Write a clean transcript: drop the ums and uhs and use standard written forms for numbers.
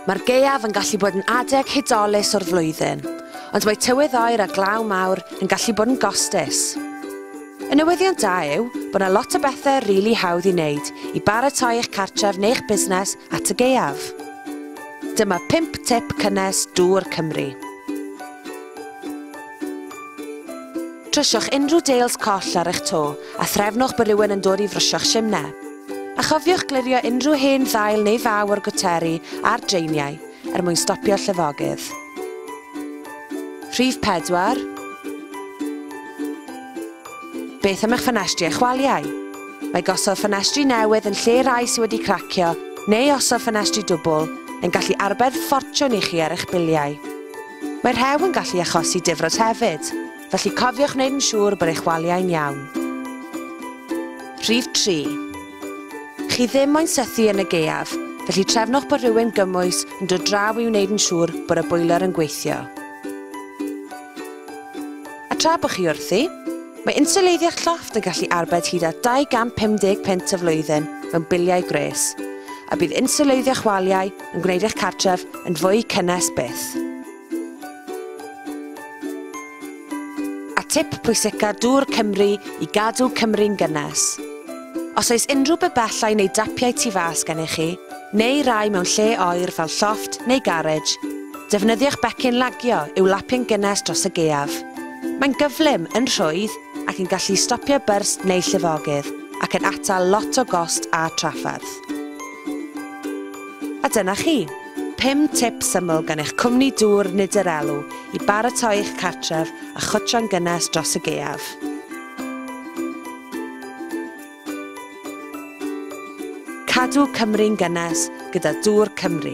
Mae'r gaeaf yn gallu bod yn adeg hudolus o'r flwyddyn, ond mae tywydd oer a glaw mawr yn gallu bod yn gostus. Y newyddion da yw bod yna lot o bethau rili hawdd i wneud i baratoi eich cartref neu'ch busnes at y gaeaf. Dyma 5 tip cynnes Dŵr Cymru. Trwsiwch unrhyw deils coll ar eich to a threfnwch bod rhywun yn dod i frwsio'ch simne. A chofiwch glirio unrhyw hen ddail neu faw o'r gwteri a'r draeniau er mwyn stopio llifogydd. Rhif 4. Beth am eich ffenestri a'ch waliau? Mae gosod ffenestri newydd yn lle rhai sydd wedi cracio neu osod ffenestri dwbl yn gallu arbed ffortiwn i chi ar eich biliau. Mae rhew yn gallu achosi difrod hefyd, felly cofiwch wneud yn siŵr bod eich waliau'n iawn. Rhif 3. Chi ddim moyn sythu yn y gaeaf, felly trefnwch bod rhywun gymwys yn dod draw i wneud yn siŵr bod y boiler yn gweithio. A tra bod chi wrthi, mae insuleiddio'ch llofft yn gallu arbed hyd at 250 punt y flwyddyn mewn biliau gwres, a bydd insuleiddio'ch waliau yn gwneud eich cartref yn fwy cynnes byth. A tip pwysica Dŵr Cymru i gadw Cymru'n gynnes. Os oes unrhyw bibellau neu dapiau tu fas gennych chi, neu rai mewn lle oer fel llofft neu garej, defnyddiwch becyn lagio i'w lapio'n gynnes dros y gaeaf. Mae'n gyflym, yn rhwydd, ac yn gallu stopio byrst neu llifogydd, ac yn atal lot o gost a trafferth. A dyna chi! 5 tip syml gan eich cwmni dŵr nid yr elw i baratoi eich cartref a chwtio'n gynnes dros y gaeaf. Cadw Cymru'n gynnes gyda Dŵr Cymru.